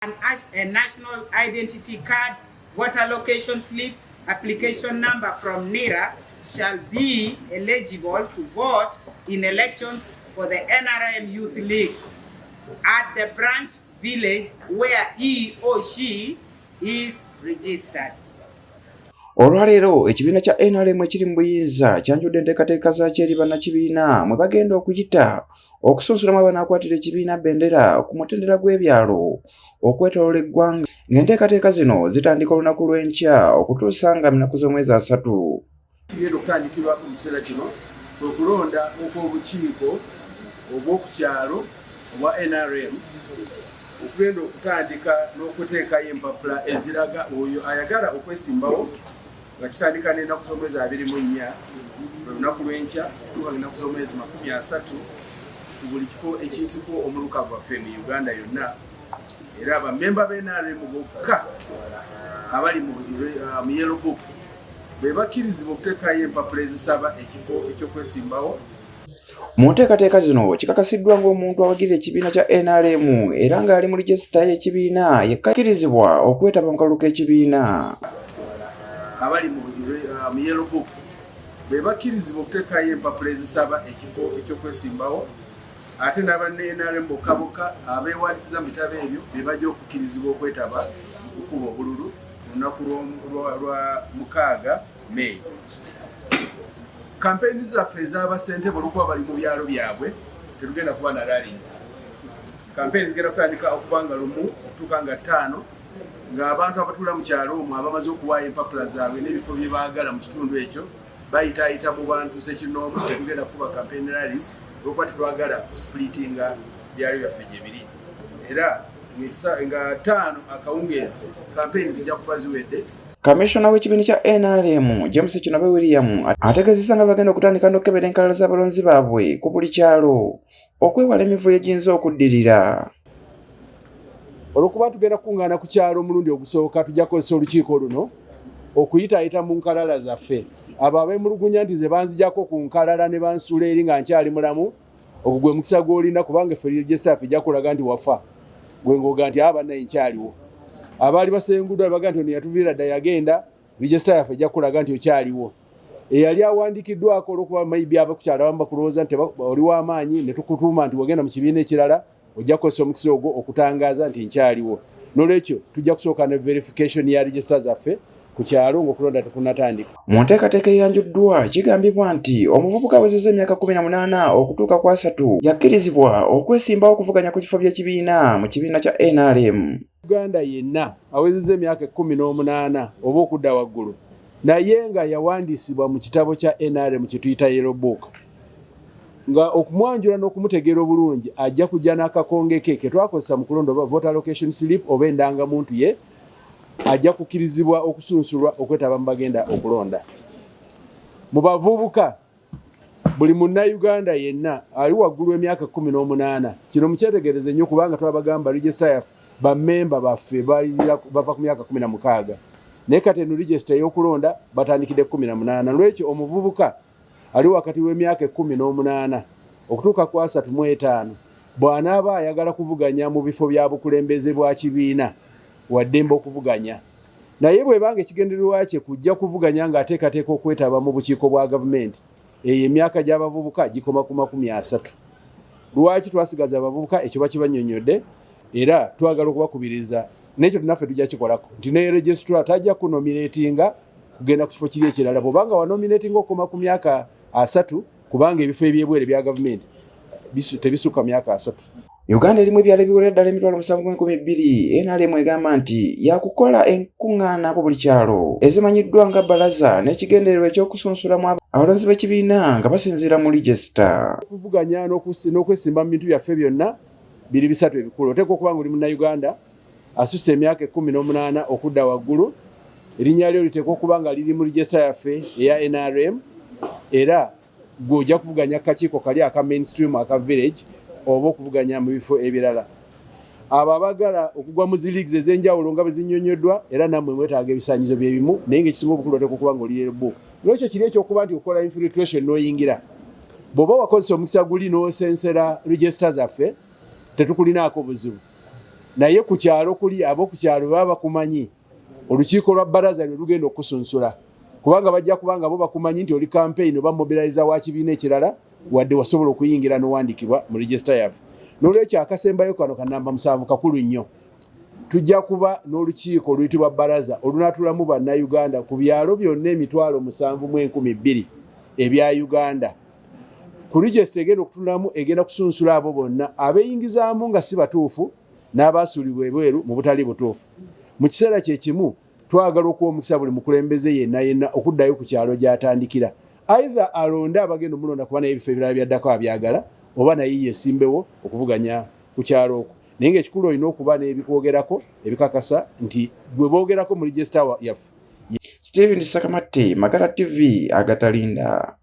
A national identity card, voter location slip, application number from NIRA shall be eligible to vote in elections for the NRM Youth League at the branch village where he or she is registered. Olwaleero ekibiina kya NRM ekiri mu buyinza kyanjudde enteekateeka zaakyo eri bannakibiina mwe bagenda okuyita okusunsulamu abanaakwatira ekibiina bendera ku mutendera gw'ebyalo okwetooloola eggwanga, ng'enteekateeka zino zitandika olunaku lw'enkya okutuusa nga nnaku z'omwezi 30. Kigenda okutandikirwako mu kiseera kino kwe kulonda okw'obukiiko obw'okukyalo obwa NRM, okugenda okutandika n'okuteekayo empapula eziraga oyo ayagala okwesimbawo, nga kitandika n'ennaku z'omwezi 24, lwe lunaku lw'enkya, okutuuka ng'ennaku z'omwezi 30 ku buli kifo ekiyitiko omuluka gwaffe mu Uganda yonna. Era bamemba b'NRM bokka abali mu yellow book be bakkirizibwa okuteekayo empapula ezisaba ekifo eky'okwesimbawo. Mu nteekateeka zino kikakasiddwa ng'omuntu awagirira ekibiina kya NRM era ng'ali mu register y'ekibiina yekka akkirizibwa okwetaba mu kalulu k'ekibiina. Abali mu yellow book be bakkirizibwa okuteekayo empapula ezisaba ekifo eky'okwesimbawo, ate n'abanna-NRM bokka bokka abeewandiisiza mu bitabo ebyo be bajja okukkirizibwa okwetaba mu kukuba obululu ku lunaku lwa 6 May. Kampeyini zaffe ez'abasentebe, olwokuba bali mu byalo byabwe, tetugenda kuba na rallies. Kampeyini zigenda kutandika okuba nga 1 okutuuka nga 5, ng'abantu abatuula mu kyalo omwo abamaze okuwaayo empapula zaabwe n'ebifo bye baagala mu kitundu ekyo bayitaayita mu bantu sekinoomu. Tetugenda kukuba campaign rallies olwokuba tetwagala kusplitinga byalo byaffe gye biri. Era nga 5 akawungeezi kampeyini zijja kuba ziwedde. Kamishona w'ekibiina kya NRM, James Kinobe William, ategeezezza nga bagenda okutandika n'okukebera enkalala z'abalonzi baabwe ku buli kyalo okwewala emivuyo egiyinza okuddirira. Olwokuba tugenda kukuŋŋaana ku kyalo omulundi ogusooka, tujja kukozesa olukiiko luno okuyitaayita mu nkalala zaffe. Abo abeemulugunya nti ze banzijako ku nkalala ne bansuula eri nga nkyali mulamu, ogwo gwe mukisa gw'olina, kubanga ffe register yaffe ejja kulaga nti wafa, gwe ng'oga nti aba naye nkyaliwo. Abaali basenguddwa baga nti ono yatuviira dda yagenda, register yaffe ejja kulaga nti okyaliwo. Eyali awandiikiddwako, olwokuba maybe abakukyalo abamu bakulowooza nti oli w'amaanyi ne tukutuuma nti wagenda mu kibiina ekirala, ojja kukozesa omukisa ogwo okutangaaza nti nkyaliwo. Nolwekyo tujja kusooka ne verification ya register zaffe ku kyalo ng'okulonda tekunatandika. Mu nteekateeka eyanjuddwa kigambibwa nti omuvubuka awezezza emyaka 18 okutuuka ku 30 yakkirizibwa okwesimbawo okuvuganya ku kifo by'ekibiina mu kibiina kya NRM. Uganda yenna awezezza emyaka 18 oba okudda waggulu, naye nga yawandiisibwa mu kitabo kya NRM kye tuyita yellow book, nga okumwanjula n'okumutegeera obulungi ajja kujja n'akakonge ke ke twakozesa mu kulonda, oba voter location slip oba endangamuntu ye, ajja kukkirizibwa okusunsulwa okwetaba mu bagenda okulonda. Mu bavubuka, buli munnayuganda yenna ali waggulu emyaka 18. Kino mukyetegereze nnyo, kubanga twabagamba register yaffe bammemba baffe bava ku myaka 16, naye kati eno register ey'okulonda batandikidde 18. Lwekyo omuvubuka ali wakati w'emyaka 18 okutuuka ku 35, bw'anaaba ayagala kuvuganya mu bifo bya bukulembeze bwa kibiina, waddembe okuvuganya. Naye bw'ebanga ekigendererwa kye kujja kuvuganya ng'ateekateeka okwetaba mu bukiiko bwa gavumenti, eyo emyaka gy'abavubuka gikoma ku 30. Lwaki twasigaza abavubuka? Ekyo bakibannyonnyodde, era twagala okubakubiriza n'ekyo tunaffe tujja kikolako nti ne registrar tajja kunominatinga kugenda ku kifo kiri ekirala bwobanga wanominatinga okukoma ku myaka 30, kubanga ebifo ebyebweru ebya gavumenti tebisukka myaka 30. Uganda erimu ebyalo ebiwerera ddala 7,200. NRM egamba nti yakukola enkuŋŋaana ku buli kyalo ezimanyiddwa nga balaza, n'ekigendererwa eky'okusunsulamu abalonzi b'ekibiina nga basinziira mu register. Okuvuganya n'okwesimba mu bintu byaffe byonna biri bisatu ebikulu. Oteekwa okuba nga oli munnayuganda asusse emyaka 18 okudda waggulu, erinnya lyo liteekwa okuba nga liri mu register yaffe eya NRM, era gwe ojja kuvuganya ku kakiiko kali aka mainstream aka village oba okuvuganya mu bifo ebirala. Abo abagala okugwa mu zi leagues ez'enjawulo nga bwe zinnyonnyoddwa, era nammwe mwetaaga ebisaanyizo bye bimu, naye ng'ekisinga obukulu oteekwa okuba nga oli book. Lwekyo kiri ekyokuba nti okola infiltration n'oyingira, bw'oba wakozesa omukisa guli n'osensera register zaffe, tetukulinaako buzibu. Naye ku kyalo kuli ab'oku kyalo baba bakumanyi, olukiiko lwa baraza lwe lugenda okusunsula, kubanga bajja kubanga bo bakumanyi nti oli campaign oba mobilizer wa kibiina ekirala, wadde wasobola okuyingira n'owandikibwa mu register yaffe. N'olwekyo akasembayo kano ka namba 7 kakulu nnyo. Tujja kuba n'olukiiko oluyitibwa baraza olunaatulamu bannayuganda ku byalo byonna 702,000 ebya Uganda. Ku register egenda okutunulamu, egenda kusunsula abo bonna abeeyingizaamu nga si batuufu n'abaasuulibwa ebweru mu butali butuufu. Mu kiseera kye kimu, twagala okuwa omukisa buli mukulembeze yenna yenna okuddayo ku kyalo gy'atandikira, either alonde abagenda omulonda kuba naye ebifo ebirala byaddako abyagala, oba naye yesimbewo okuvuganya ku kyalo okwo. Naye ng'ekikulu, olina okuba n'ebikwogerako ebikakasa nti gwe boogerako mu register yaffe. Steven Sakamatte, Magala TV, agatalinda.